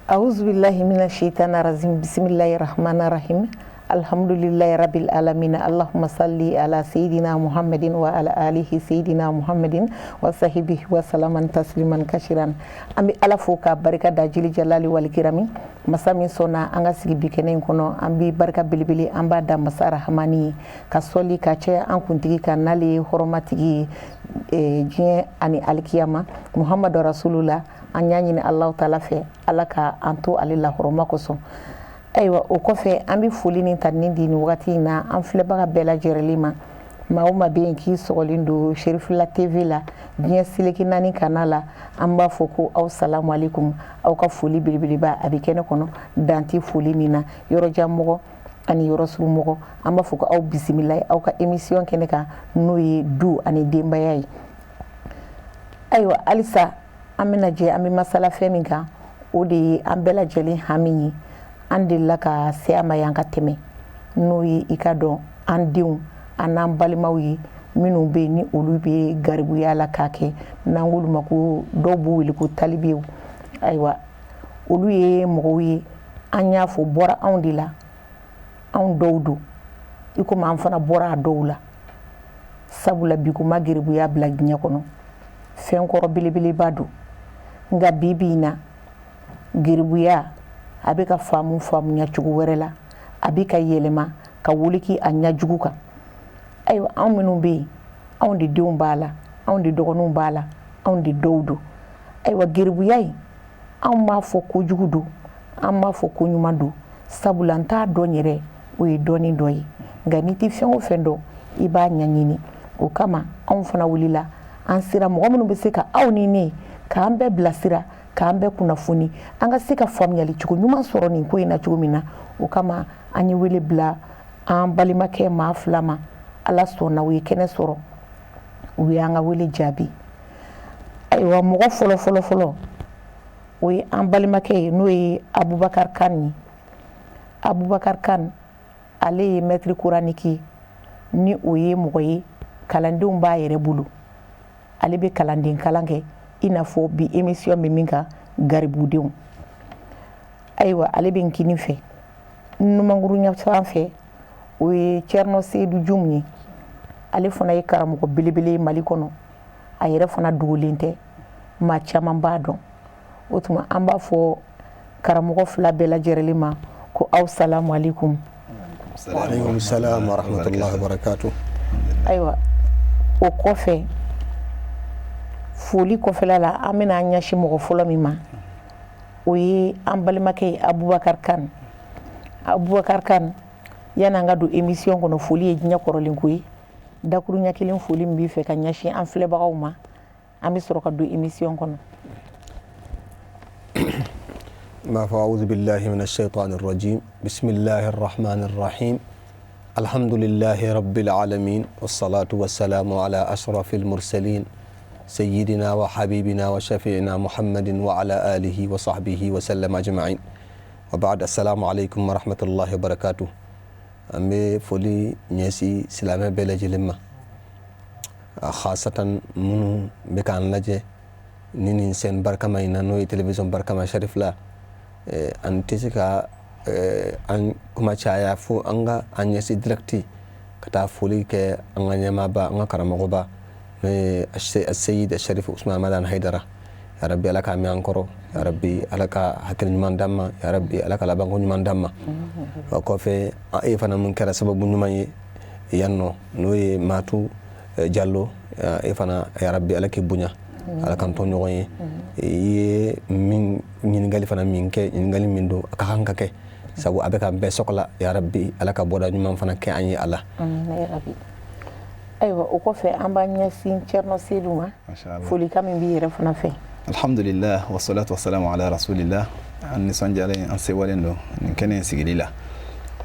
Auzubillahi mina shaitani rajim bisimilahi rahmani rahim alhamdulillahi rabbil alamin allahumma salli ala sayidina muhammadin wa ala alihi sayidina muhammadin wa sahibihi wa salaman tasliman kasiran. An bɛ Ala fo ka barika da jili jalali walikirami masa min sɔnna an ka sigi bi kɛnɛ in kɔnɔ. An bɛ barika belebele an b'a da masa rahamani ye, ka sɔli ka caya an kuntigi kan, n'ale ye hɔrɔmatigi ye diɲɛ ani alikiyama, Muhamadu rasulula. An y'a ɲini Alahu taala fɛ, Ala ka an to ale la hɔrɔma kosɔn. Ayiwa, o kɔfɛ, an bɛ foli ni tanuni di nin wagati in na an filɛbaga bɛɛ lajɛlen ma. Maa o maa bɛ yen k'i sɔgɔlen don Cherifila TV la diɲɛ seleke naani kana la, an b'a fɔ ko aw salamu aleykum. Aw ka foli belebeleba a bɛ kɛnɛ kɔnɔ, dan tɛ foli min na. Yɔrɔjan mɔgɔ ani yɔrɔ surun mɔgɔ, an b'a fɔ ko aw bisimila aw ka émission kɛnɛ kan, n'o ye du ani denbaya ye. Ayiwa, halisa an bɛna jɛ an bɛ masala fɛn min kan, o de ye an bɛɛ lajɛlen hami ye, an delila ka se a ma yan ka tɛmɛ, n'o ye i ka dɔn an denw an n'an balimaw ye minnu bɛ yen ni olu bɛ garibuya la k'a kɛ, n'an k'olu ma ko dɔw b'u wele ko talibew. Ayiwa, olu ye mɔgɔw ye, an y'a fɔ, bɔra anw de la, anw dɔw don, i komi an fana bɔra a dɔw la. Sabula bi ko ma garibuya bila diɲɛ kɔnɔ, fɛn kɔrɔ belebeleba don. Nka bi bi in na, garibuya a bɛ ka faamu faamuya cogo wɛrɛ la, a bɛ ka yɛlɛma ka wuli a ɲɛ jugu kan. Ayiwa, anw minnu bɛ yen, anw de denw b'a la, anw de dɔgɔninw b'a la, anw de dɔw don. Ayiwa, garibuya in, anw b'a fɔ kojugu don, an b'a fɔ ko ɲuman don, sabula n t'a dɔn yɛrɛ, o ye dɔɔni dɔ ye. Nka n'i tɛ fɛn o fɛn dɔn, i b'a ɲɛɲini. O kama anw fana wulila, an sera mɔgɔ minnu bɛ se ka aw ni ne k'an bɛɛ bilasira, k'an bɛɛ kunnafoni, an ka se ka faamuyali cogo ɲuman sɔrɔ nin ko in na cogo min na. O kama an ye wele bila an balimakɛ maa fila ma. Ala sɔnna, u ye kɛnɛ sɔrɔ, u y'an ka wele jaabi. Ayiwa, mɔgɔ fɔlɔ fɔlɔ fɔlɔ, o ye an balimakɛ ye, n'o ye Abubakar Kan ye. Abubakar Kan, ale ye maître coranique ye, ni o ye mɔgɔ ye kalandenw b'a yɛrɛ bolo. Ale bɛ kalanden kalan kɛ, i n'a fɔ bi émission bɛ min kan, garibudenw. Ayiwa, ale bɛ n kini fɛ. Numankuru fan fɛ, o ye Thierno Seydou Dioum ye. Ale fana ye karamɔgɔ belebele ye Mali kɔnɔ. A yɛrɛ fana dogolen tɛ, maa caman b'a dɔn. O tuma an b'a fɔ karamɔgɔ fila bɛɛ lajɛlen ma ko aw salamu aleykum. Aleykum salam wa rahmatullahi wa barakatuh. Ayiwa, o kɔfɛ, foli kɔfɛla la, an bɛna an ɲɛsin mɔgɔ fɔlɔ min ma, o ye an balimakɛ ye, Abubakar Kan. Abubakar Kan, yanni an ka don émission kɔnɔ, foli ye diɲɛ kɔrɔlen ko ye. Dakuruɲɛ kelen foli min b'i fɛ ka ɲɛsin an filɛbagaw ma, an bɛ sɔrɔ ka don émission kɔnɔ. N b'a fɔ أعوذ بالله من الشيطان الرجيم بسم الله الرحمن الرحيم الحمد لله رب العالمين والصلاة والسلام على أشرف المرسلين سيدنا وحبيبنا وشفيعنا محمد وعلى آله وصحبه وسلم أجمعين وبعد السلام عليكم ورحمة الله وبركاته. An bɛ foli ɲɛsin silamɛ bɛɛ lajɛlen ma, khasatan minnu bɛ k'an lajɛ ni nin chaîne barikama in na, n'o ye télévision barikama Cherifla. An tɛ se ka an kuma caya fo an ka an ɲɛsin direct ka taa foli kɛ an ka ɲɛmaaba, an ka karamɔgɔba, n'o ye Seyid Sharif Usman Madan Haidara. Ya Rabbi, Ala k'a mɛn an kɔrɔ. Ya Rabbi, Ala ka hakili ɲuman d'an ma. Ya Rabbi, Ala ka labanko ɲuman d'an ma. O kɔfɛ, e fana mun kɛra sababu ɲuman ye yan nɔ, n'o ye Matu Jalo, e fana, ya Rabbi, Ala k'i bonya, Ala k'an to ɲɔgɔn ye. I ye min ɲininkali fana min kɛ, ɲininkali min don, a ka kan ka kɛ, sabu a bɛ ka bɛɛ sɔgɔla. Ya Rabbi, Ala ka bɔda ɲuman fana kɛ an ye a la. Ayiwa, o kɔfɛ, an b'an ɲɛsin Thierno Seydou ma. Folikan min b'i yɛrɛ fana fɛ. Alhamdulillah wasalatu wasalamu ala rasulillah. An nisɔndiyalen, an sewalen don nin kɛnɛ in sigili la.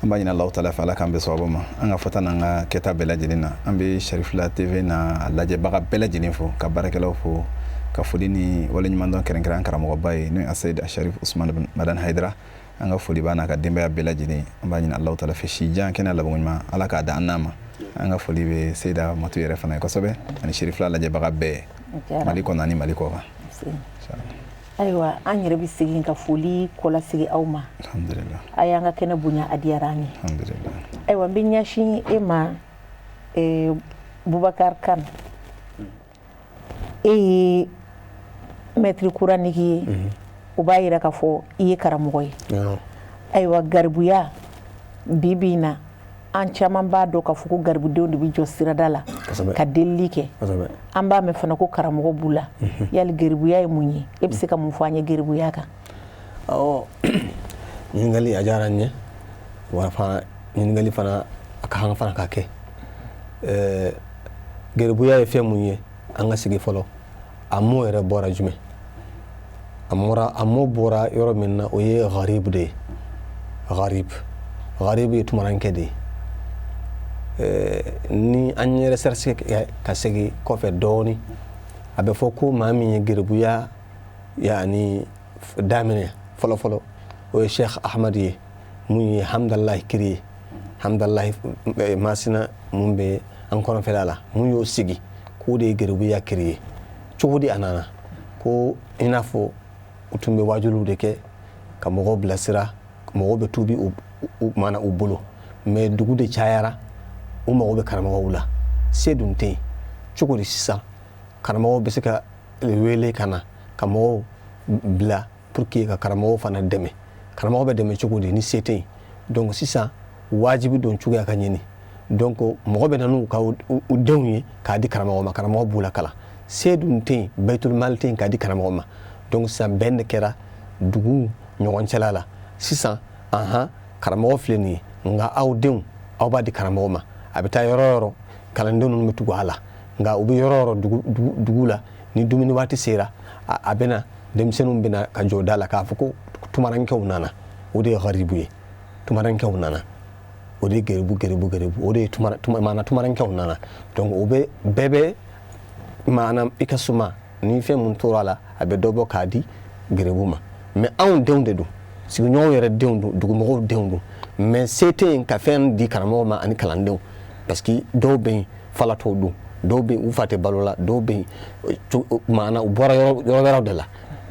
An b'a ɲini Alahu taala fɛ, Ala k'an bɛn sababu ma an ka fɔta n'an ka kɛta bɛɛ lajɛlen na. An bɛ Cherifla TV n'a lajɛbaga bɛɛ lajɛlen fo, ka baarakɛlaw fo, ka foli ni waleɲumandɔn kɛrɛnkɛrɛn an karamɔgɔba ye, n'o ye Aseyid Sharif Usman Madan Haidara. An ka foli b'a n'a ka denbaya bɛɛ lajɛlen. An b'a ɲini Alahu taala fɛ, si jan, kɛnɛya, labanko ɲuman, Ala k'a da an n'a ma. An ka foli bɛ Seyida Matu yɛrɛ fana ye kosɛbɛ, ani Cherifla lajɛbaga bɛɛ, Mali kɔnɔ ani Mali kɔ kan. Ayiwa, an yɛrɛ bɛ segin ka foli kɔlasegi aw ma. Alhamdulillah. A y'an ka kɛnɛ bonya, a diyara an ye. Alhamdulillah. Ayiwa, n bɛ ɲɛsin e ma, Bubakar Kan. E ye maître coranique ye, o b'a yira k'a fɔ i ye karamɔgɔ ye. Ayiwa, garibuya bi bi in na, an caman b'a dɔn k'a fɔ ko garibudenw de bɛ jɔ sirada la ka delili kɛ. An b'a mɛn fana ko karamɔgɔ b'u la. Yali garibuya ye mun ye? E bɛ se ka mun fɔ an ye garibuya kan? Awɔ, ɲininkali a diyara n ye. Wa fana, ɲininkali fana a ka kan fana ka kɛ. Garibuya ye fɛn mun ye? An ka sigi fɔlɔ, a mot yɛrɛ bɔra jumɛn? A mot bɔra yɔrɔ min na, o ye garibu de ye. Garib, garibu ye tumarankɛ de ye. Ni an ye recherche kɛ ka segin kɔfɛ dɔɔni, a bɛ fɔ ko maa min ye garibuya yaani daminɛ fɔlɔ fɔlɔ, o ye Sheikh Ahmad ye, mun ye Hamdalahi kiri ye, Hamdalahi Masina mun bɛ an kɔrɔnfɛla la, mun y'o sigi k'o de ye garibuya kiri ye. Cogo di a nana? Ko i n'a fɔ u tun bɛ wajuliw de kɛ ka mɔgɔw bilasira, mɔgɔw bɛ tuubi u mana u bolo, mais dugu de cayara, u mago bɛ karamɔgɔw la, se dun tɛ yen. Cogo di sisan karamɔgɔw bɛ se ka wele ka na ka mɔgɔw bila pour que ka karamɔgɔw fana dɛmɛ? Karamɔgɔ bɛ dɛmɛ cogo di ni se tɛ yen? Donc sisan wajibi don cogoya ka ɲini. Donc mɔgɔ bɛ na n'u ka u denw ye k'a di karamɔgɔ ma, karamɔgɔ b'u lakalan. Se dun tɛ yen, bayitulmali tɛ yen k'a di karamɔgɔ ma. Donc sisan bɛn de kɛra dugu ɲɔgɔn cɛla la sisan. Ahan, karamɔgɔ filɛ nin ye, nka aw denw, aw b'a di karamɔgɔ ma. A bɛ taa yɔrɔ o yɔrɔ, kalandenw ninnu bɛ tugu a la. Nka u bɛ yɔrɔ o yɔrɔ dugu la, ni dumuni waati sera, a bɛ na, denmisɛnninw bɛ na ka jɔ da la k'a fɔ ko tumarankɛw nana. O de ye garibu ye, tumarankɛw nana. O de ye garibu, garibu, garibu, o de ye maana tumarankɛw nana. Donc o bɛ bɛɛ bɛ maana i ka suma ni fɛn mun tora a la, a bɛ dɔ bɔ k'a di garibu ma. Mais anw denw de don, sigiɲɔgɔnw yɛrɛ denw don, dugumɔgɔw denw don, mais se tɛ yen ka fɛn di karamɔgɔ ma ani kalandenw, parce que dɔw bɛ yen falatɔw don, dɔw bɛ yen u fa tɛ balo la, dɔw bɛ yen maana u bɔra yɔrɔ wɛrɛw de la,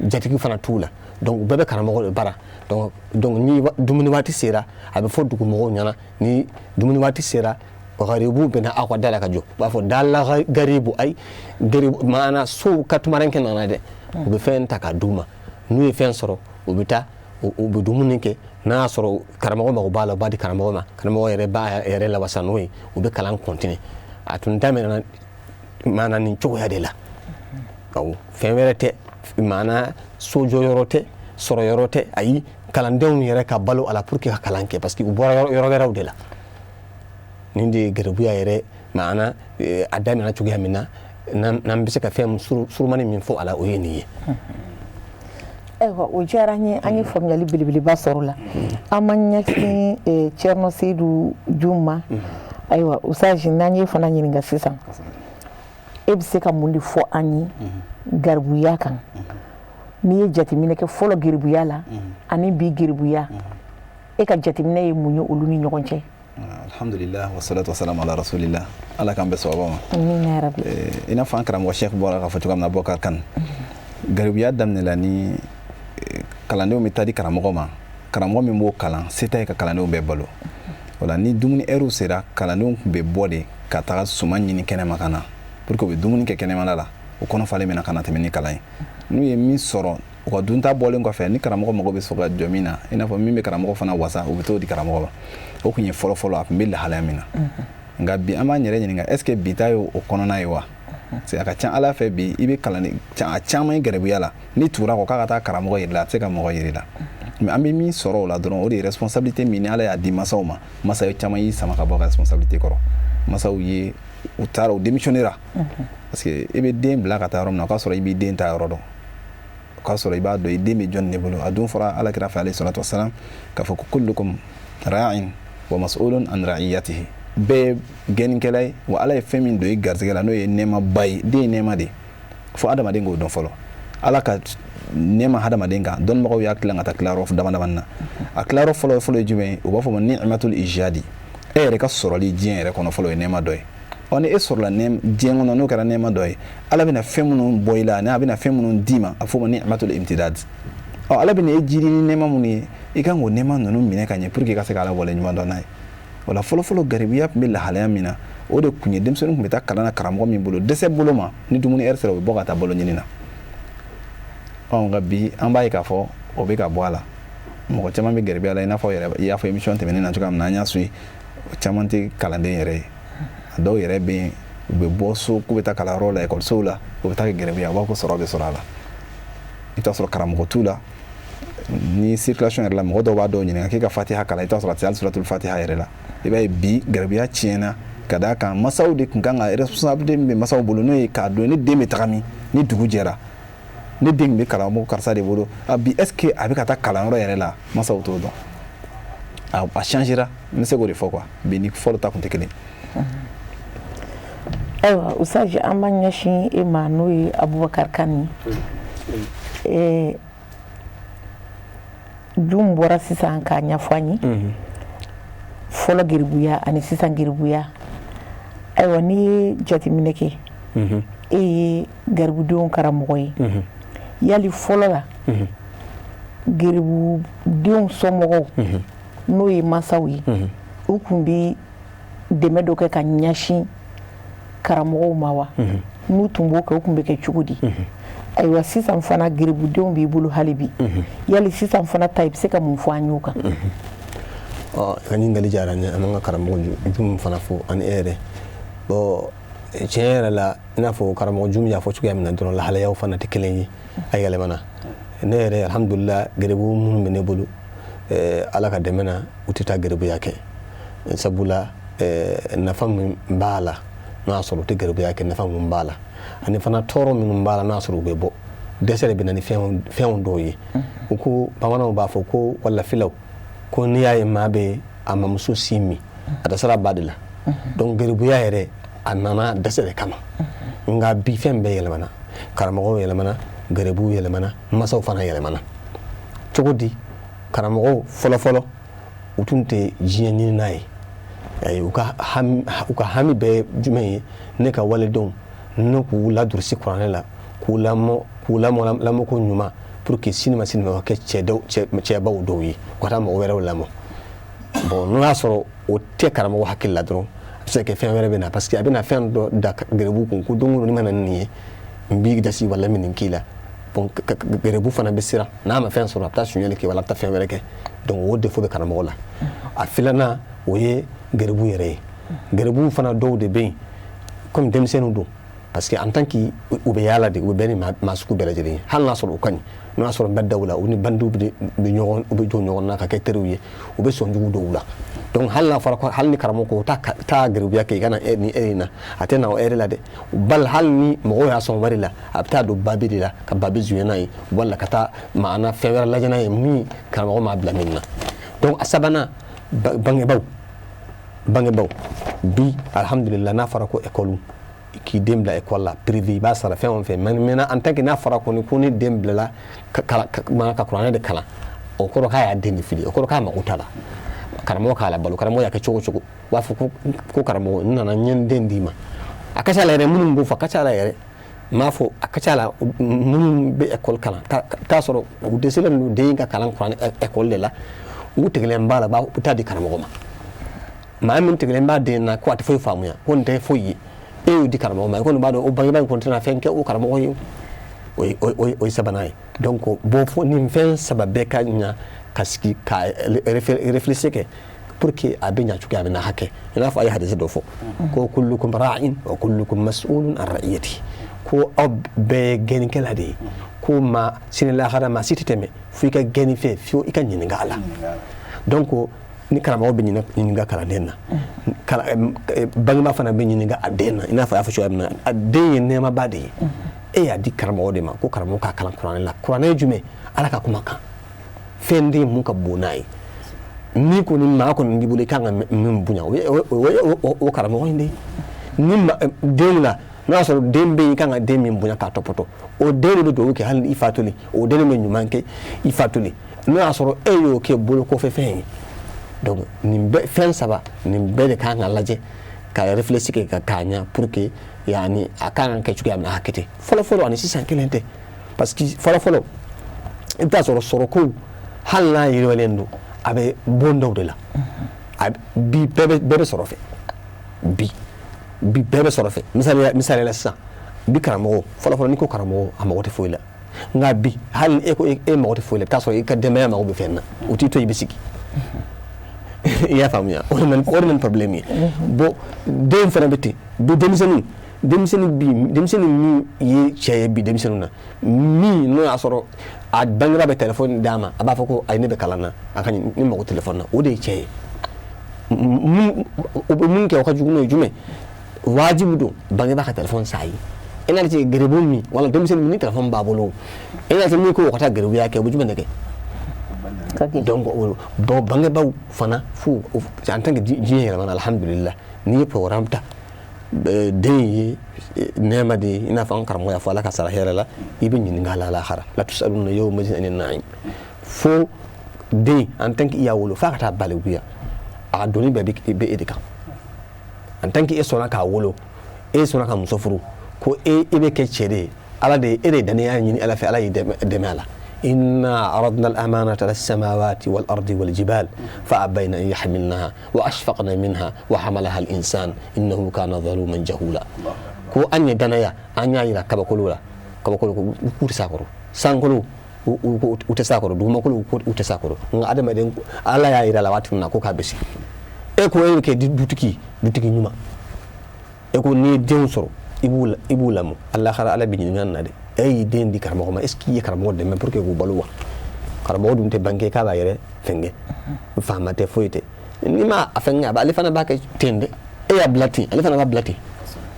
jatigi fana t'u la. Donc u bɛɛ bɛ karamɔgɔ de bara. Donc ni dumuni waati sera, a bɛ fɔ dugumɔgɔw ɲɛna, ni dumuni waati sera, garibu bɛ na aw ka da la ka jɔ, u b'a fɔ dala garibu, ayi garibu maana sow ka tumarankɛ nana dɛ. U bɛ fɛn ta k'a d'u ma. N'u ye fɛn sɔrɔ, u bɛ taa, u bɛ dumuni kɛ. N'a y'a sɔrɔ karamɔgɔ mago b'a la, u b'a di karamɔgɔ ma, karamɔgɔ yɛrɛ b'a yɛrɛ lawasa n'o ye, u bɛ kalan continuer. A tun daminɛna maana nin cogoya de la. Awɔ, fɛn wɛrɛ tɛ, maana sojɔyɔrɔ tɛ, sɔrɔ yɔrɔ tɛ, ayi, kalandenw yɛrɛ ka balo a la pour que ka kalan kɛ, parce que u bɔra yɔrɔ wɛrɛw de la. Nin de ye garibuya yɛrɛ maana a daminɛna cogoya min na. N'an bɛ se ka fɛn surumani min fɔ a la, o ye nin ye. Ayiwa, o diyara an ye, an ye faamuyali belebeleba sɔrɔ o la. An ma ɲɛsin Thierno Seydou Dioum ma. Ayiwa, Usaji, n'an ye fana ɲininka sisan, e bɛ se ka mun de fɔ an ye garibuya kan? N'i ye jateminɛ kɛ fɔlɔ garibuya la ani bi garibuya, e ka jateminɛ ye mun ye olu ni ɲɔgɔn cɛ? Alhamdulillah, wassalatu wassalamu ala rasulillah. Ala k'an bɛɛ sababa ma. Amina ya rabbi. I n'a fɔ an karamɔgɔ Cheikh bɔra k'a fɔ cogoya min na, Bɔkar Kan, garibuya daminɛla ni kalandenw bɛ taa di karamɔgɔ ma, karamɔgɔ min b'o kalan, se t'a ye ka kalandenw bɛɛ balo. O la, ni dumuni ɛriw sera, kalandenw tun bɛ bɔ de ka taga suman ɲini kɛnɛma ka na pour que u bɛ dumuni kɛ kɛnɛmala la, o kɔnɔ falen bɛ na ka na tɛmɛ ni kalan ye. N'u ye min sɔrɔ u ka dunta bɔlen kɔfɛ, ni karamɔgɔ mago bɛ sɔrɔ ka jɔ min na, i n'a fɔ min bɛ karamɔgɔ fana wasa, u bɛ t'o di karamɔgɔ ma. O tun ye fɔlɔ fɔlɔ, a tun bɛ lahalaya min na. Nka bi, an b'an yɛrɛ ɲininka, est ce que bi ta ye o kɔnɔna ye wa? Parce que a ka ca ala fɛ, bi i bɛ kalan a caman ye garibuya la, n'i tugura kɔ k'a ka taa karamɔgɔ yiri la, a tɛ se ka mɔgɔ yiri la. Mais an bɛ min sɔrɔ o la dɔrɔn, o de ye responsabilité min ni ala y'a di masaw ma. Masa caman y'i sama ka bɔ ka responsabilité kɔrɔ. Masaw ye u taara, u démissionnera, parce que i bɛ den bila ka taa yɔrɔ min na, o k'a sɔrɔ i b'i den ta yɔrɔ dɔn, o k'a sɔrɔ i b'a dɔn i den bɛ jɔn de bolo. A dun fɔra ala kira fɛ, alayhi salatu wasalam, k'a fɔ ko kullukum ra'in wa mas'ulun an ra'iyatihi. Bɛɛ ye gɛnnikɛla ye, wa ala ye fɛn min don i garisɛgɛ la, n'o ye nɛɛmaba ye, den ye nɛɛma de ye. Fo adamaden k'o dɔn fɔlɔ, ala ka nɛɛma hadamaden kan. Dɔnnibagaw y'a tilan ka taa tilayɔrɔ dama damani na. A tilayɔrɔ fɔlɔ fɔlɔ ye jumɛn ye? U b'a fɔ ma ni'matul ijadi, e yɛrɛ ka sɔrɔli diɲɛ yɛrɛ kɔnɔ fɔlɔ ye nɛɛma dɔ ye. Ɔ, ni e sɔrɔla diɲɛ kɔnɔ, n'o kɛra nɛɛma dɔ ye, Ala bɛna fɛn minnu bɔ i la ani a bɛna fɛn minnu d'i ma, a fɔ o ma ni'matul imtidad. Ɔ, Ala bɛna e jidi ni nɛɛma minnu ye, i kan k'o nɛɛma ninnu minɛ ka ɲɛ pour que i ka se ka Ala waleɲuman dɔn n'a ye. O la, fɔlɔfɔlɔ, garibuya tun bɛ lahalaya min na, o de tun ye denmisɛnnin tun bɛ taa kalan na karamɔgɔ min bolo, dɛsɛ bolo ma, ni dumuni heure sera, u bɛ bɔ ka taa balo ɲini na. Ɔ, nka bi, an b'a ye k'a fɔ o bɛ ka bɔ a la. Mɔgɔ caman bɛ garibuya la, i n'a fɔ yɛrɛ i y'a fɔ émission tɛmɛnen na cogoya min na, an y'a suit, caman tɛ kalanden yɛrɛ ye. A dɔw yɛrɛ bɛ yen, u bɛ bɔ so k'u bɛ taa kalanyɔrɔ la, ekɔlisow la, u bɛ taa kɛ garibuya, u b'a fɔ ko sɔrɔ bɛ sɔrɔ a la. I bɛ taa sɔrɔ karamɔgɔ t'u la. Ni circulation yɛrɛ la, mɔgɔ dɔw b'a dɔw ɲininka k'e ka fatiha kalan, i t'a sɔrɔ a tɛ hali suratul fatiha yɛrɛ la. I b'a ye bi, garibuya tiɲɛna ka d'a kan masaw de tun kan ka responsabilité min bɛ masaw bolo, n'o ye k'a dɔn ne den bɛ taga min ni dugu jɛra, ne den bɛ karamɔgɔ karisa de bolo. A bi, est ce que a bɛ ka taa kalanyɔrɔ yɛrɛ la? Masaw t'o dɔn. A changera, n bɛ se k'o de fɔ quoi. Bi ni fɔlɔ ta tun tɛ kelen. Ayiwa, Usaji, an b'an ɲɛsin e ma, n'o ye Abubakar Kani ye. Jum bɔra sisan k'a ɲɛfɔ an ye fɔlɔ geribuya ani sisan geribuya. Ayiwa, n'i ye jateminɛ kɛ, e ye garibudenw karamɔgɔ ye, yali fɔlɔ la, geribudenw somɔgɔw, n'o ye masaw ye, u tun bɛ dɛmɛ dɔ kɛ ka ɲɛsin karamɔgɔw ma wa? N'u tun b'o kɛ, u tun bɛ kɛ cogo di? Ayiwa, sisan fana geribudenw b'i bolo hali bi, yali sisan fana ta, i bɛ se ka mun fɔ an y'o kan? Ɔ, ka ɲininkali diyara n ye. An b'an ka karamɔgɔ Jum fana fo, ani e yɛrɛ. Bon, tiɲɛ yɛrɛ la, i n'a fɔ karamɔgɔ Jum y'a fɔ cogoya min na dɔrɔn, lahalayaw fana tɛ kelen ye, a yɛlɛmana. Ne yɛrɛ, alhamdulillah, geribu minnu bɛ ne bolo, Ala ka dɛmɛ na, u tɛ taa geribuya kɛ, sabula nafa min b'a la, n'o y'a sɔrɔ u tɛ geribuya kɛ, nafa min b'a la ani fana tɔɔrɔ minnu b'a la, n'o y'a sɔrɔ u bɛ bɔ, dɛsɛ de bɛ na ni fɛnw dɔw ye. U ko, bamananw b'a fɔ ko, wala filaw ko, n'i y'a ye maa bɛ a mamuso sin min, a dɛsɛra ba de la. Donc geribuya yɛrɛ, a nana dɛsɛ de kama. Nka bi, fɛn bɛɛ yɛlɛmana, karamɔgɔw yɛlɛmana, garibuw yɛlɛmana, masaw fana yɛlɛmana. Cogo di? Karamɔgɔw fɔlɔfɔlɔ, u tun tɛ diɲɛ ɲinina ye. U ka hami bɛɛ jumɛn ye? Ne ka walidenw, ne k'u ladurusi kuranɛ la, k'u lamɔ lamɔko ɲuman, pour que sini ma sini ma ka kɛ cɛbaw dɔw ye, u ka taa mɔgɔ wɛrɛw lamɔ. Bon, n'o y'a sɔrɔ o tɛ karamɔgɔ hakili la dɔrɔn, a bɛ se ka kɛ fɛn wɛrɛ bɛ na, parce que a bɛna fɛn dɔ da garibu kun ko don o don, ni ma na ni nin ye, n b'i dasi wala min nin k'i la. Bon, garibu fana bɛ siran, n'a ma fɛn sɔrɔ, a bɛ taa sonyali kɛ wala a bɛ taa fɛn wɛrɛ kɛ. Donc o défaut bɛ karamɔgɔ la. A filanan, o ye garibu yɛrɛ ye. Garibu fana dɔw de bɛ yen, comme denmisɛnninw don, parce que en tant que u bɛ yaala de, u bɛ bɛn ni maa sugu bɛɛ lajɛlen ye. Hali n'a sɔrɔ u ka ɲi, n'o y'a sɔrɔ n bɛ da u la, u ni bandiw bɛ ɲɔgɔn, u bɛ jɔ ɲɔgɔn na ka kɛ teriw ye, u bɛ sɔn jugu dɔw la. Donc hali n'a fɔra ko, hali ni karamɔgɔ ko taa garibuya kɛ, i ka na ni heure in na, a tɛ na o heure la dɛ. Bali hali ni mɔgɔw y'a sɔn wari la, a bɛ taa don babi de la ka babi zuye n'a ye, wala ka taa maana fɛn wɛrɛ lajɛ n'a ye min karamɔgɔ m'a bila min na. Donc a sabanan, bangebaw. Bi, alhamdulillah, n'a fɔra ko école, k'i den bila école la privé, i b'a sara fɛn o fɛn. Mais maintenant, en tant que n'a fɔra kɔni ko ni den bilala ka kuranɛ de kalan, o kɔrɔ k'a y'a den de fili, o kɔrɔ k'a mago t'a la. Karamɔgɔ k'a la balo, karamɔgɔ y'a kɛ cogo o cogo, u b'a fɔ ko karamɔgɔ, n nana, n ye n den d'i ma. A ka ca la yɛrɛ, minnu b'o fɔ, a ka ca la yɛrɛ, n m'a fɔ, a ka ca la, minnu bɛ école kalan, t'a sɔrɔ u dɛsɛlen don den ka kalan kuranɛ école de la, u tigɛlen b'a la, u bɛ taa di karamɔgɔ ma. Maa min tigɛlen b'a den na ko a tɛ foyi faamuya, ko nin tɛ foyi ye, e y'o di karamɔgɔ ma, i kɔni b'a dɔn o bangebaa in kɔni tɛna fɛn kɛ o karamɔgɔ ye. O ye sabanan ye. Donc bon, fo nin fɛn saba bɛɛ ka ɲa ka sigi ka réfléchir kɛ pour que a bɛ ɲa cogoya min na hakɛ. I n'a fɔ a ye hadisi dɔ fɔ ko kullukum ra'in wa kullukum mas'ulun an ra'iyati, ko aw bɛɛ ye gɛnnikɛla de ye, ko ma sini lahara, maa si tɛ tɛmɛ fo i ka gɛnni fɛ, fo i ka ɲininka a la. Donc ni karamɔgɔ bɛ ɲininka kalanden na, bangebaa fana bɛ ɲininka a den na. I n'a fɔ a y'a fɔ cogoya min na, a den ye nɛɛmaba de ye. E y'a di karamɔgɔ de ma ko karamɔgɔ k'a kalan kuranɛ la. Kuranɛ ye jumɛn? Ala ka kuma kan. Fɛn den mun ka bon n'a ye? Ni kɔni maa kɔni b'i bolo, i kan ka min bonya, o ye o karamɔgɔ in de ye. Ni denw la, n'a y'a sɔrɔ den bɛ yen, i kan ka den min bonya k'a tɔpɔtɔ, o den de bɛ dugawu kɛ hali i fatuli, o den de bɛ ɲuman kɛ i fatuli, n'o y'a sɔrɔ e y'o kɛ bolo kɔfɛ fɛn ye. Donc nin bɛɛ, fɛn saba nin bɛɛ de kan ka lajɛ. Ka réfléchir kɛ ka k'a ɲa pour que yani a kan ka kɛ cogoya min na, a ka kɛ ten. Fɔlɔ fɔlɔ ani sisan kelen tɛ, parce que fɔlɔ fɔlɔ, i bɛ taa sɔrɔ sɔrɔko, hali n'a yiriwalen don, a bɛ bon dɔw de la. Bi bɛɛ bɛ sɔrɔ fɛ. Bi bɛɛ bɛ sɔrɔ fɛ. Misaliya la, sisan bi karamɔgɔ, fɔlɔ fɔlɔ, n'i ko karamɔgɔ, a mago tɛ foyi la. Nka bi, hali ni e ko e mago tɛ foyi la, i bɛ taa sɔrɔ i ka denbaya mago bɛ fɛn na, o t'i to i bɛ sigi. I y'a faamuya? O de na problème ye. Bon, den fana bɛ ten. Bi denmisɛnnin, bi denmisɛnnin min ye cɛ ye, bi denmisɛnninw na, min n'o y'a sɔrɔ a bangebaa bɛ téléphone d'a ma, a b'a fɔ ko ayi, ne bɛ kalan na, a ka ne mago téléphone na, o de ye cɛ ye. O bɛ mun kɛ? O ka jugu. N'o ye jumɛn? Wajibi don bangebaa ka téléphone san a ye. E n'a cɛ garibu min wala denmisɛnnin min ni téléphone b'a bolo, e n'a cɛ min ko o ka taa garibuya kɛ, o bɛ jumɛn de kɛ? Donc bon, bangebaaw fana fo, en tant que diɲɛ yɛlɛmana, alhamdulillah, n'i ye programme ta, den ye nɛɛma de ye. I n'a fɔ an karamɔgɔ y'a fɔ, Ala ka sara hɛrɛ la, i bɛ ɲininka a la lahara. La tusaluna yawma idhin anin na'im. Fo den, en tant que i y'a wolo f'a ka taa balikuya, a ka doni bɛɛ bɛ e de kan. En tant que e sɔnna k'a wolo, e sɔnna ka muso furu, ko e bɛ kɛ cɛ de ye, Ala de, e de ye danaya ɲini Ala fɛ, Ala y'i dɛmɛ a la. إنا عرضنا الأمانة على السماوات والأرض والجبال فأبين أن يحملنها وأشفقن منها وحملها الإنسان إنه كان ظلوما جهولا. Ko an ye danaya, an y'a yira kabakolo la, kabakolo ko k'u tɛ s'a kɔrɔ, sankolo u tɛ s'a kɔrɔ, dugumakolo u tɛ s'a kɔrɔ, nka adamaden, Ala y'a yira la waati min na ko k'a bɛ se. E ko e bɛ kɛ dutigi ɲuman, e ko n'i ye denw sɔrɔ, i b'u lamɔ, alahara Ala bɛ ɲininka na dɛ. E y'i den di karamɔgɔ ma, est ce que i ye karamɔgɔ dɛmɛ pour que k'u balo wa? Karamɔgɔ dun tɛ banke k'a b'a yɛrɛ fɛnkɛ, faama tɛ, foyi tɛ. N'i ma a fɛnkɛ, a ale fana b'a kɛ ten dɛ. E y'a bila ten, ale fana b'a bila ten.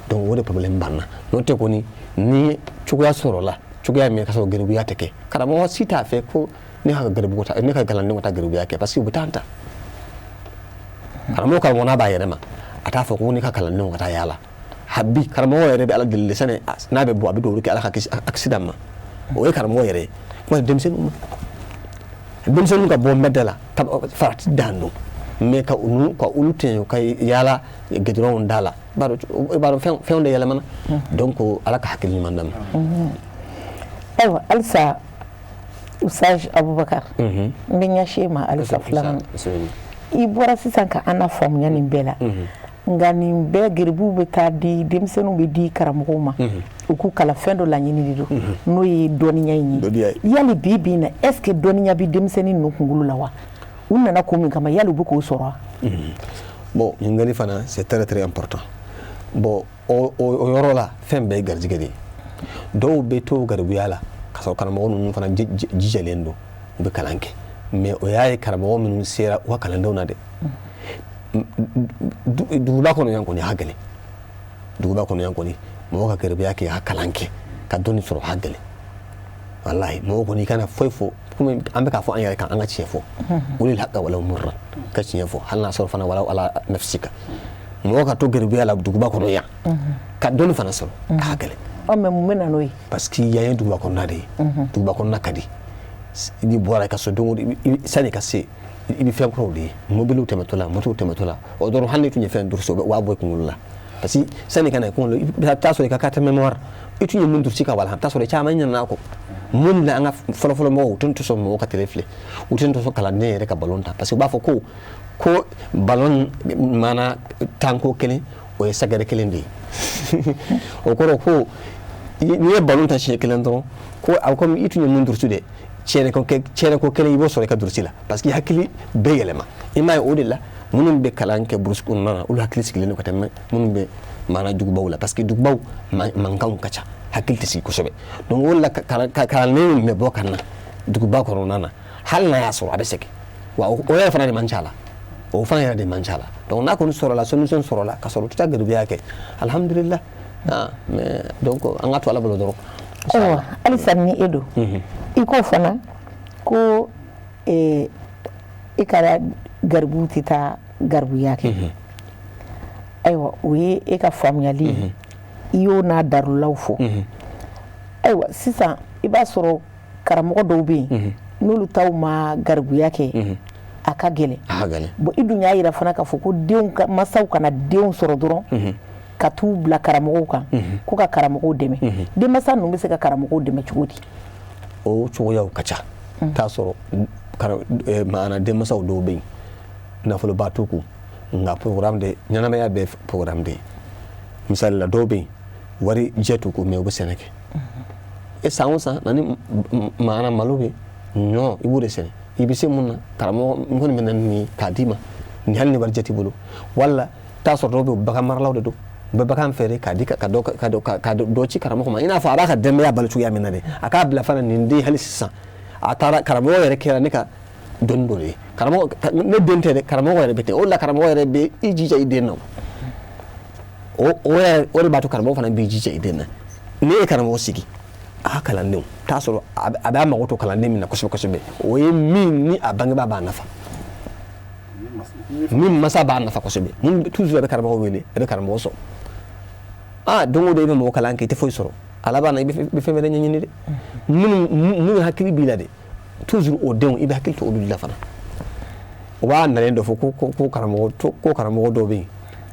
Donc o de problème b'an na. N'o tɛ kɔni, ni cogoya sɔrɔla cogoya min ka sɔrɔ garibuya tɛ kɛ, karamɔgɔ si t'a fɛ ko ne ka garibu ta, ne ka kalandenw ka taa garibuya kɛ, parce que u bɛ taa ta. Karamɔgɔ n'a b'a yɛrɛ ma, a t'a fɔ ko ne ka kalandenw ka taa yaala. Bi karamɔgɔ yɛrɛ bɛ Ala deli sani n'a bɛ bɔ, a bɛ dugawu kɛ Ala ka kisi accident ma. O ye karamɔgɔ yɛrɛ ye. Kuma denmisɛnninw ma, denmisɛnninw ka bɔ mbɛda la, farati dan don, mais ka olu tɛɲɛ ka yaala gidɔrɔnw da la, i b'a dɔn fɛnw de yɛlɛmana. Donc Ala ka hakili ɲuman d'an ma. Ayiwa, halisa Usaz Abubakar, n bɛ ɲɛsin e ma halisa filanan. I bɔra sisan ka an faamuya nin bɛɛ la, nka nin bɛɛ, geribuw bɛ taa di, denmisɛnninw bɛ di karamɔgɔw ma u k'u kalan, fɛn dɔ laɲini de don, n'o ye dɔnniya in ye. Yali bi bi in na, est ce que dɔnniya bɛ denmisɛnnin ninnu kunkolo la wa? U nana ko min kama, yali u bɛ k'o sɔrɔ wa? Bon, ɲininkali fana, c'est très très important. Bon, o yɔrɔ la, fɛn bɛɛ ye garijɛgɛ de ye. Dɔw bɛ to garibuya la ka sɔrɔ karamɔgɔ ninnu fana jijalen don, u bɛ kalan kɛ. Mais o y'a ye, karamɔgɔ minnu sera u ka kalandenw na dɛ. Duguba kɔnɔ yan kɔni, a ka gɛlɛn. Duguba kɔnɔ yan kɔni, mɔgɔ ka garibuya kɛ ka kalan kɛ ka dɔnni sɔrɔ, a ka gɛlɛn walahi. Mɔgɔ kɔni, i kana foyi fɔ komi an bɛ k'a fɔ an yɛrɛ kan, an ka tiɲɛ fɔ. Qulil haqqa walaw murran, ka tiɲɛ fɔ hali n'a sɔrɔ fana walaw ala nafsika. Mɔgɔ ka to garibuya la duguba kɔnɔ yan ka dɔnni fana sɔrɔ, a ka gɛlɛn. Ɔ, mais mun bɛ na n'o ye? Parce que yan ye duguba kɔnɔna de ye. Duguba kɔnɔna ka di. N'i bɔra i ka so don o don, sani ka se, i bɛ fɛn kuraw de ye, mobiliw tɛmɛtɔ la, motow tɛmɛtɔ la. O dɔrɔn, hali ni tun ye fɛn durusi, o b'a bɔ i kunkolo la, parce que sani ka na i kunkolo, i bɛ taa sɔrɔ i ka carte mémoire, i tun ye mun durusi ka wala, i bɛ taa sɔrɔ caman ɲinɛna a kɔ. Mun na an ka fɔlɔfɔlɔ mɔgɔw, u tun tɛ sɔn mɔgɔw ka télé filɛ, u tun tɛ sɔn kalanden yɛrɛ ka ballon ta, parce que u b'a fɔ ko ballon mana tanko kelen, o ye sagɛrɛ kelen de ye. O kɔrɔ ko n'i ye ballon ta siɲɛ kelen dɔrɔn, ko a komi i tun ye mun durusi dɛ, tiɲɛniko kelen i b'o sɔrɔ i ka durusi la, parce que i hakili bɛɛ yɛlɛma. I m'a ye, o de la minnu bɛ kalan kɛ brousse kɔnɔna na, olu hakili sigilen don ka tɛmɛ minnu bɛ maana dugubaw la, parce que dugubaw mankanw ka ca, hakili tɛ sigi kosɛbɛ. Donc o de la, kalanden min bɛ bɔ ka na duguba kɔnɔna na, hali n'a y'a sɔrɔ a bɛ sɛgɛn wa, o yɛrɛ fana de man ca la, o fana yɛrɛ de man ca la. Donc n'a kɔni sɔrɔla, solution sɔrɔla ka sɔrɔ u tɛ taa garibuya kɛ, alhamdulillah. Ah, mais donc an ka to Ala bolo dɔrɔn. Ayiwa, halisa ni e don, i ko fana ko e ka garibuw tɛ taa garibuya kɛ. Ayiwa, o ye e ka faamuyali ye, i y'o n'a darulaw fɔ. Ayiwa, sisan i b'a sɔrɔ karamɔgɔ dɔw bɛ yen, n'olu taw ma garibuya kɛ, a ka gɛlɛn. A ka gɛlɛn. Bon, i dun y'a yira fana k'a fɔ ko denw ka masaw kana denw sɔrɔ dɔrɔn ka t'u bila karamɔgɔw kan, ko ka karamɔgɔw dɛmɛ. Denmansa ninnu bɛ se ka karamɔgɔw dɛmɛ cogo di? O cogoyaw ka ca. T'a sɔrɔ maana denmansaw dɔw bɛ yen, nafoloba t'u kun, nka programme de ɲɛnamaya bɛɛ programme de ye. Misali la, dɔw bɛ yen, wari jɛ t'u kun, mais u bɛ sɛnɛ kɛ. E san o san na ni maana malo bɛ ɲɔ, i b'o de sɛnɛ. I bɛ se mun na, karamɔgɔ, n kɔni bɛ na nin ye k'a d'i ma ni, hali ni warijɛ t'i bolo. Wala t'a sɔrɔ dɔw bɛ yen, bagan maralaw de don, u bɛ bagan feere k'a di ka dɔ ka dɔ ka dɔ ci karamɔgɔ ma, i n'a fɔ a b'a ka denbaya balo cogoya min na dɛ. A k'a bila fana nin den, hali sisan a taara karamɔgɔ yɛrɛ kɛra ne ka dɔnni dɔ de ye. Karamɔgɔ, ne den tɛ dɛ, karamɔgɔ yɛrɛ bɛ ten. O de la karamɔgɔ yɛrɛ bɛ i jija i den na. O yɛrɛ, o de b'a to karamɔgɔ fana b'i jija i den na. N'e ye karamɔgɔ sigi a ka kalandenw, t'a sɔrɔ a b'a mago to kalanden min na kosɛbɛ kosɛbɛ, o ye min ni a bangebaa b'a nafa, min masa b'a nafa kosɛbɛ. Mun toujours a bɛ karamɔgɔ wele, a bɛ karamɔgɔ sɔrɔ. Aa, don o don i bɛ mɔgɔ kalan kɛ, i tɛ foyi sɔrɔ. A laban na, i bɛ fɛn wɛrɛ ɲɛɲini dɛ. Minnu hakili b'i la dɛ, toujours o denw, i bɛ hakili to olu de la fana. O b'a nalen dɔ fɔ ko karamɔgɔ dɔw bɛ yen,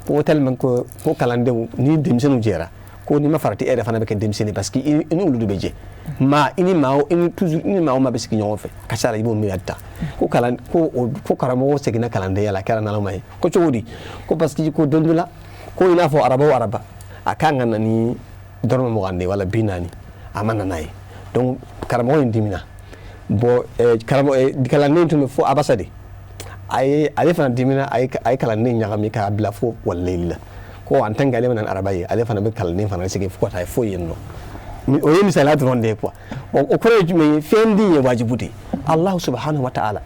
ko tellement ko kalandenw ni denmisɛnninw jɛra, ko n'i ma farati, e yɛrɛ fana bɛ kɛ denmisɛnnin, parce que i ni olu de bɛ jɛ. Maa i ni maa, i ni toujours i ni maa o maa bɛ sigi ɲɔgɔn fɛ, ka ca la i b'o miiriya ta. Ko kalan ko o ko karamɔgɔ seginna kalandenya la, a kɛra naloma ye. Ko cogo di? Ko parce que ko don dɔ la, ko i n'a fɔ araba o araba, a kan ka na ni dɔrɔmɛ 20 de wala 40, a ma na n'a ye. Donc karamɔgɔ in dimina. Bon, karamɔgɔ kalanden tun bɛ fo abasa de, a ye ale fana dimina, a ye kalanden ɲagami k'a bila fo waleyili la, ko en tant que ale ma na ni araba ye, ale fana bɛ kalanden fana sigi fo ka taa fo yen nɔ. O ye misaliya dɔrɔn de ye quoi. Bon, o kɔrɔ ye jumɛn ye? Fɛn di ye wajibu de ye. Allahu subhanahu wa ta'ala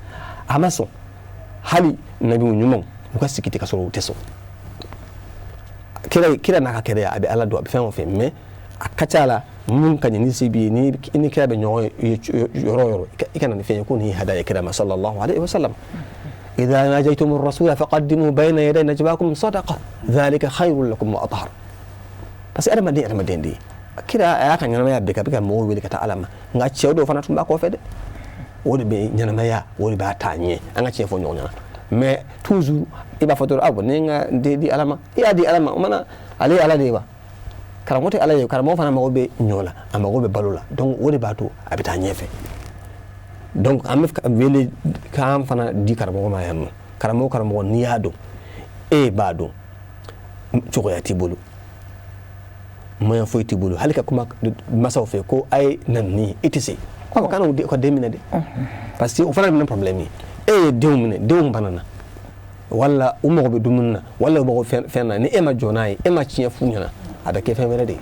a ma sɔn hali nabiw ɲumanw u ka sigi ten ka sɔrɔ u tɛ sɔn. Kira n'a ka kɛnɛya, a bɛ Ala dɔn, a bɛ fɛn o fɛn, mais a ka ca la mun ka ɲi ni se b'i ye, ni i ni kira bɛ ɲɔgɔn ye yɔrɔ o yɔrɔ, i ka na ni fɛn ye ko nin ye hadaya kira ma sallallahu alaihi wa sallam. إذا ناجيتم الرسول فقدموا بين يدي نجواكم صدقة ذلك خير لكم وأطهر. Parce que adamaden de ye kira, a y'a ka ɲɛnamaya bɛɛ kɛ a bɛ ka mɔgɔw wele ka taa Ala ma, nka cɛw dɔw fana tun b'a kɔfɛ dɛ. O de bɛ ɲɛnamaya, o de b'a taa ɲɛ. An ka tiɲɛ fɔ ɲɔgɔn ɲɛna. Mais toujours i b'a fɔ dɔrɔn, ah bon, ne ye n ka den di Ala ma. I y'a di Ala ma, o mana ale ye Ala de ye wa? Karamɔgɔ tɛ Ala ye. Karamɔgɔ fana mago bɛ ɲɔ la, a mago bɛ balo la. Donc o de b'a to a bɛ taa ɲɛfɛ. Donc an bɛ wele k'an fana di karamɔgɔ ma yan nɔ. Karamɔgɔ, n'i y'a dɔn, e b'a dɔn cogoya t'i bolo, moyen foyi t'i bolo, hali ka kuma masaw fɛ ko a ye na nin ye, i tɛ se ko kana u ka den minɛ dɛ, parce que o fana bɛ na problème ye. E ye denw minɛ, denw banana, wala u mago bɛ dumuni na, wala u mago fɛn na, ni e ma jɔ n'a ye, e ma tiɲɛ f'u ɲɛna, a bɛ kɛ fɛn wɛrɛ de ye.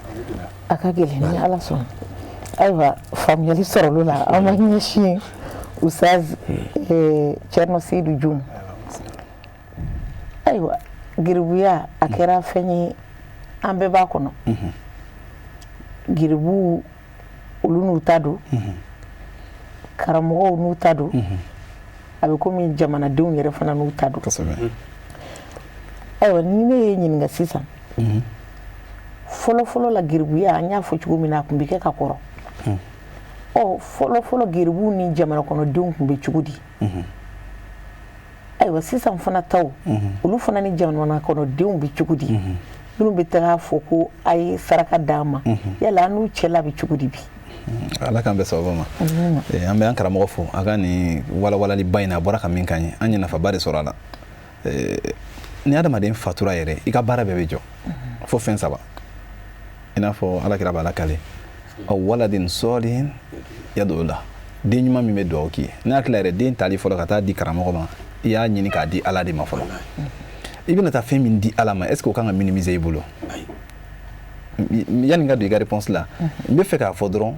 A ka gɛlɛn, ni Ala sɔnna. Ayiwa, faamuyali sɔrɔlo la, an ma ɲɛsin Ustaz Thierno Seydou Dioum. Ayiwa, geribuya a kɛra fɛn ye, an bɛɛ b'a kɔnɔ. Geribuw olu n'u ta don, karamɔgɔw n'u ta don, a bɛ komi jamanadenw yɛrɛ fana n'u ta don. Ayiwa, ni ne ye ɲininka sisan, fɔlɔ fɔlɔ la, geribuya, an y'a fɔ cogo min na, a tun bɛ kɛ ka kɔrɔ. Ɔ, fɔlɔ fɔlɔ, geribuw ni jamana kɔnɔdenw tun bɛ cogo di? Ayiwa, sisan fana taw, olu fana ni jamana kɔnɔdenw bɛ cogo di? Minnu bɛ taga fɔ ko a ye saraka d'an ma, yala an n'u cɛla bɛ cogo di bi? Ala k'an bɛn sababa ma. An bɛ an karamɔgɔ fo a ka nin walawalaliba in na. A bɔra ka min k'an ye, an ye nafaba de sɔrɔ a la. Ni adamaden fatura yɛrɛ, i ka baara bɛɛ bɛ jɔ fo fɛn saba, i n'a fɔ Ala kira b'a lakale: aw waladin sɔlihin yad'u la, den ɲuman min bɛ dugawu k'i ye. Ne hakili la yɛrɛ, den tali fɔlɔ ka taa di karamɔgɔ ma, i y'a ɲini k'a di Ala de ma fɔlɔ. I bɛna taa fɛn min di Ala ma, est ce que o kan ka minimiser i bolo? Yanni n ka don i ka réponse la, n bɛ fɛ k'a fɔ dɔrɔn,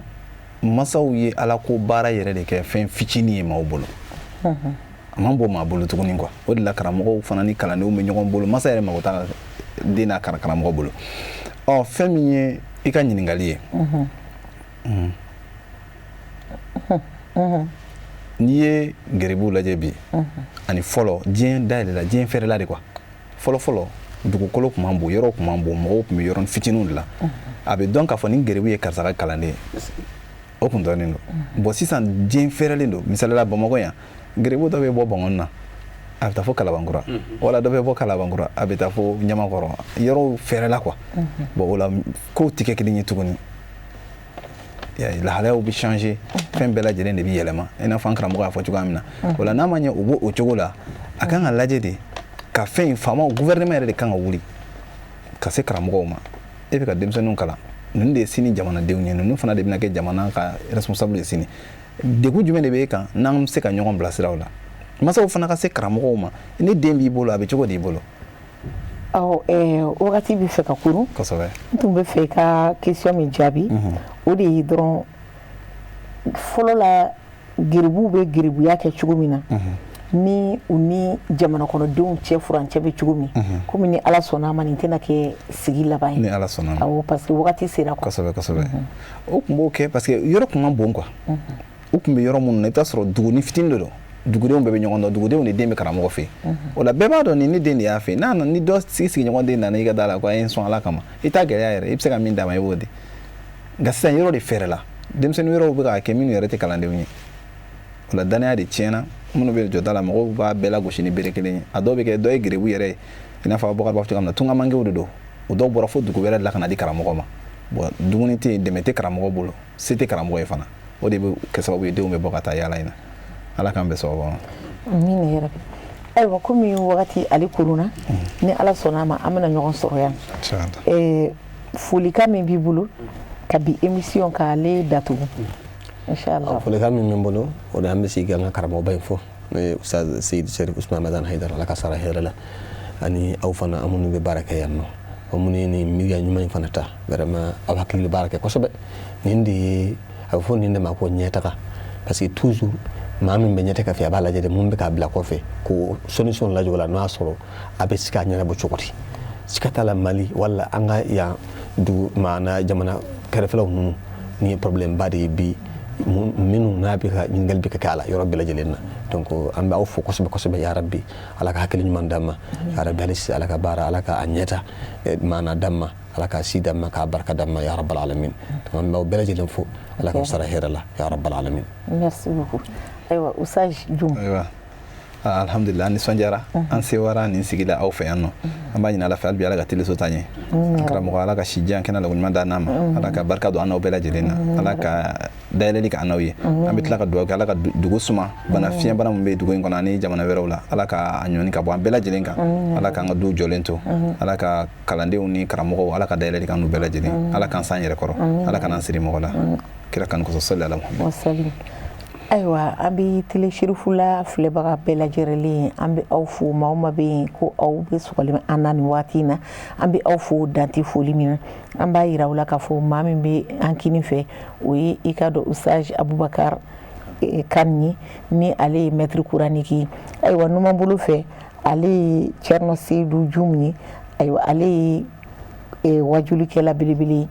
masaw ye Ala ko baara yɛrɛ de kɛ fɛn fitinin ye maaw bolo, a man bɔ maa bolo tuguni quoi. O de la karamɔgɔw fana ni kalandenw bɛ ɲɔgɔn bolo, masa yɛrɛ mago t'a den n'a karamɔgɔ bolo. Ɔ, fɛn min ye i ka ɲininkali ye, n'i ye geribuw lajɛ bi ani fɔlɔ, diɲɛ dayɛlɛla, diɲɛ fɛrɛla de quoi. Fɔlɔ fɔlɔ, dugukolo tun man bon, yɔrɔw tun man bon, mɔgɔw tun bɛ yɔrɔnin fitininw de la. A bɛ dɔn k'a fɔ nin geribu ye karisa ka kalanden ye, o tun dɔnnen don. Bon, sisan diɲɛ fɛrɛlen don. Misali la, Bamakɔ yan, geribu dɔ bɛ bɔ Bankɔni na. A bɛ taa fo Kalabankura, wala dɔ bɛ bɔ Kalabankura, a bɛ taa fo Ɲamakɔrɔ. Yɔrɔw fɛrɛla quoi. Bon, o la kow tɛ kɛ kelen ye tuguni, lahalayaw bɛ changer, fɛn bɛɛ lajɛlen de bɛ yɛlɛma, i n'a fɔ an karamɔgɔ y'a fɔ cogoya min na. O la, n'a ma ɲɛ u b'o o cogo la, a kan ka lajɛ de ka fɛn in faamaw, gouvernement yɛrɛ de kan ka wuli ka se karamɔgɔw ma. E bɛ ka denmisɛnninw kalan, ninnu de ye sini jamanadenw ye, ninnu fana de bɛna kɛ jamana ka responsable ye sini. Degun jumɛn de bɛ e kan n'an bɛ se ka ɲɔgɔn bilasira o la? Masaw fana ka se karamɔgɔw ma. Ni den b'i bolo, a bɛ cogo di i bolo? Awɔ, wagati bɛ fɛ ka kurun. N tun bɛ fɛ i ka question min jaabi, o de ye dɔrɔn, fɔlɔ la, geribuw bɛ geribuya kɛ cogo min na, ni u ni jamana kɔnɔdenw cɛ furancɛ bɛ cogo min, komi ni Ala sɔnna a ma, nin tɛna kɛ sigi laban ye. Ni Ala sɔnna a ma. Awɔ, parce que wagati sera quoi. Kosɛbɛ, kosɛbɛ. O tun b'o kɛ parce que yɔrɔ tun ka bon quoi. U tun bɛ yɔrɔ minnu na, i bɛ taa sɔrɔ duguni fitinin de don, dugudenw bɛɛ bɛ ɲɔgɔn dɔn, dugudenw de den bɛ karamɔgɔ fɛ yen. O la, bɛɛ b'a dɔn nin ne den de y'a fɛ yen. N'a nana, ni dɔ sigiɲɔgɔn den nana i ka da la ko a ye n sɔn Ala kama, i t'a gɛlɛya yɛrɛ, i bɛ se ka min d'a ma, i b'o di. Nka sisan, yɔrɔ de fɛrɛla, denmisɛnnin wɛrɛw bɛ k'a kɛ minnu yɛrɛ tɛ kalandenw ye. O la, danaya de tiɲɛna. Minnu bɛ jɔ da la, mɔgɔw b'a bɛɛ lagosi ni bere kelen ye. A dɔw bɛ kɛ dɔ ye gerebu yɛrɛ ye, i n'a fɔ Abubakar b'a fɔ cogoya min na, tungamankew de don. O dɔw bɔra fo dugu wɛrɛ de la ka na di karamɔgɔ ma. Bon, dumuni tɛ yen, dɛmɛ tɛ karamɔgɔ bolo, se tɛ karamɔgɔ ye fana. O de bɛ kɛ sababu ye denw bɛ bɔ ka taa yaala in na. Ala k'an bɛn sababu ma. Amiina yarabi. Ayiwa, komi wagati ale koronna, ni Ala sɔnna a ma, an bɛna ɲɔgɔn sɔrɔ yan. Folikan min b'i bolo ka bi émission k'ale datugu, inchallah. Folikan min bɛ n bolo, o de an bɛ sigi an ka karamɔgɔba in fo, n'o ye Ustaz Seyidi Sherif Usman Madani Hayidara, Ala ka sara hɛrɛ la, ani aw fana, an minnu bɛ baara kɛ yan nɔ, aw minnu ye nin miiriya ɲuman in fana ta. Vraiment, aw hakili bɛ baara kɛ kosɛbɛ. Nin de ye a bɛ fɔ nin de ma ko ɲɛtaga, parce que toujours maa min bɛ ɲɛtaga fɛ, a b'a lajɛ de mun bɛ k'a bila kɔfɛ, k'o solution lajɛ o la, n'o y'a sɔrɔ a bɛ se k'a ɲɛnabɔ cogo di. Siga t'a la, Mali wala an ka yan dugu maana jamana kɛrɛfɛlaw ninnu, nin ye problème ba de ye bi, minnu n'a bɛ ka ɲininkali bɛ ka kɛ a la yɔrɔ bɛɛ lajɛlen na. Donc an bɛ aw fo kosɛbɛ kosɛbɛ. Ya rabbi, Ala ka hakili ɲuman d'an ma. Ya rabbi, hali sisan, Ala ka baara, Ala ka a ɲɛta maana d'an ma, Ala ka si d'an ma, k'a barika d'an ma, ya rabbal alamin. Donc an b'aw bɛɛ lajɛlen fo. Ala k'aw sara hɛrɛ la, ya rabbal alamin. Merci beaucoup. Ayiwa, Ustaz Jum. Ayiwa, alhamdulillah, an nisɔndiyara, an sewara nin sigi la aw fɛ yan nɔ. An b'a ɲini Ala fɛ hali bi, Ala ka teleso taa ɲɛ. Karamɔgɔ, Ala ka si jan kɛnɛ la ɲuman d'an n'a ma, Ala ka barika don an n'aw bɛɛ lajɛlen na, Ala ka dayɛlɛli kɛ an n'aw ye. An bɛ tila ka dugawu kɛ, Ala ka dugu suma. Bana fiɲɛ bana min bɛ dugu in kɔnɔ ani jamana wɛrɛw la, Ala ka a ɲɔni ka bɔ an bɛɛ lajɛlen kan. Ala k'an ka du jɔlen to. Ala ka kalandenw ni karamɔgɔw, Ala ka dayɛlɛli k'an n'u bɛɛ lajɛlen. Ala k'an san yɛrɛ kɔrɔ, Ala kana an siri mɔgɔ la, kira kanu kosɔn. Sali ala Muhamad. Ayiwa, an bɛ télé Cherifula filɛbaga bɛɛ lajɛlen, an bɛ aw fo. Maa o maa bɛ yen ko aw bɛ sɔgɔli an na nin waati in na, an bɛ aw fo danti foli min na. An b'a yira aw la k'a fɔ maa min bɛ an kini fɛ, o ye i ka dɔn Ustaz Abubakar Kan ye, ni ale ye maître coranique ye. Ayiwa, numan bolo fɛ, ale ye Thierno Seydou Dioum ye. Ayiwa, ale ye wajulikɛla belebele ye.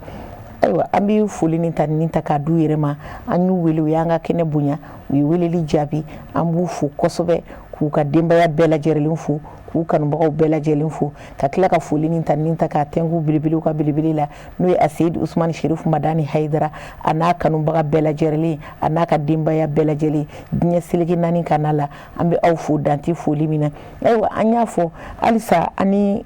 Ayiwa, an bɛ foli ni ta ni ta k'a d'u yɛrɛ ma. An y'u wele, u y'an ka kɛnɛ bonya, u ye weleli jaabi. An b'u fo kosɛbɛ, k'u ka denbaya bɛɛ lajɛlen fo, k'u kanubagaw bɛɛ lajɛlen fo, ka tila ka foli ni ta ni ta k'a tɛnku belebelew ka belebele la, n'o ye Aseyidi Usumani Sherif Madani Hayidara, a n'a kanubaga bɛɛ lajɛlen, a n'a ka denbaya bɛɛ lajɛlen, diɲɛ seleke naani ka na la. An bɛ aw fo danti foli min na. Ayiwa, an y'a fɔ halisa, ani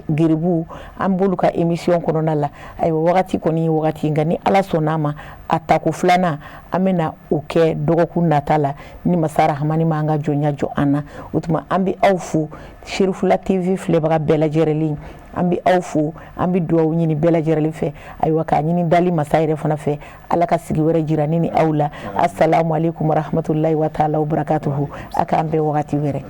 geribu, an b'olu ka émission kɔnɔna la. Ayiwa, wagati kɔni ye wagati, nka ni Ala sɔnna a ma, a tako filanan, an bɛna o kɛ dɔgɔkun nata la, ni masa Rahamani ma an ka jɔnya jɔ an na. O tuma, an bɛ aw fo, Cherifula TV filɛbaga bɛɛ lajɛlen, an bɛ aw fo. An bɛ dugawu ɲini bɛɛ lajɛlen fɛ. Ayiwa, k'a ɲini dali masa yɛrɛ fana fɛ, Ala ka sigi wɛrɛ jira ne ni aw la. Assalamu alaikum warahmatullahi wa taala wabarakatuhu. A k'an bɛn wagati wɛrɛ.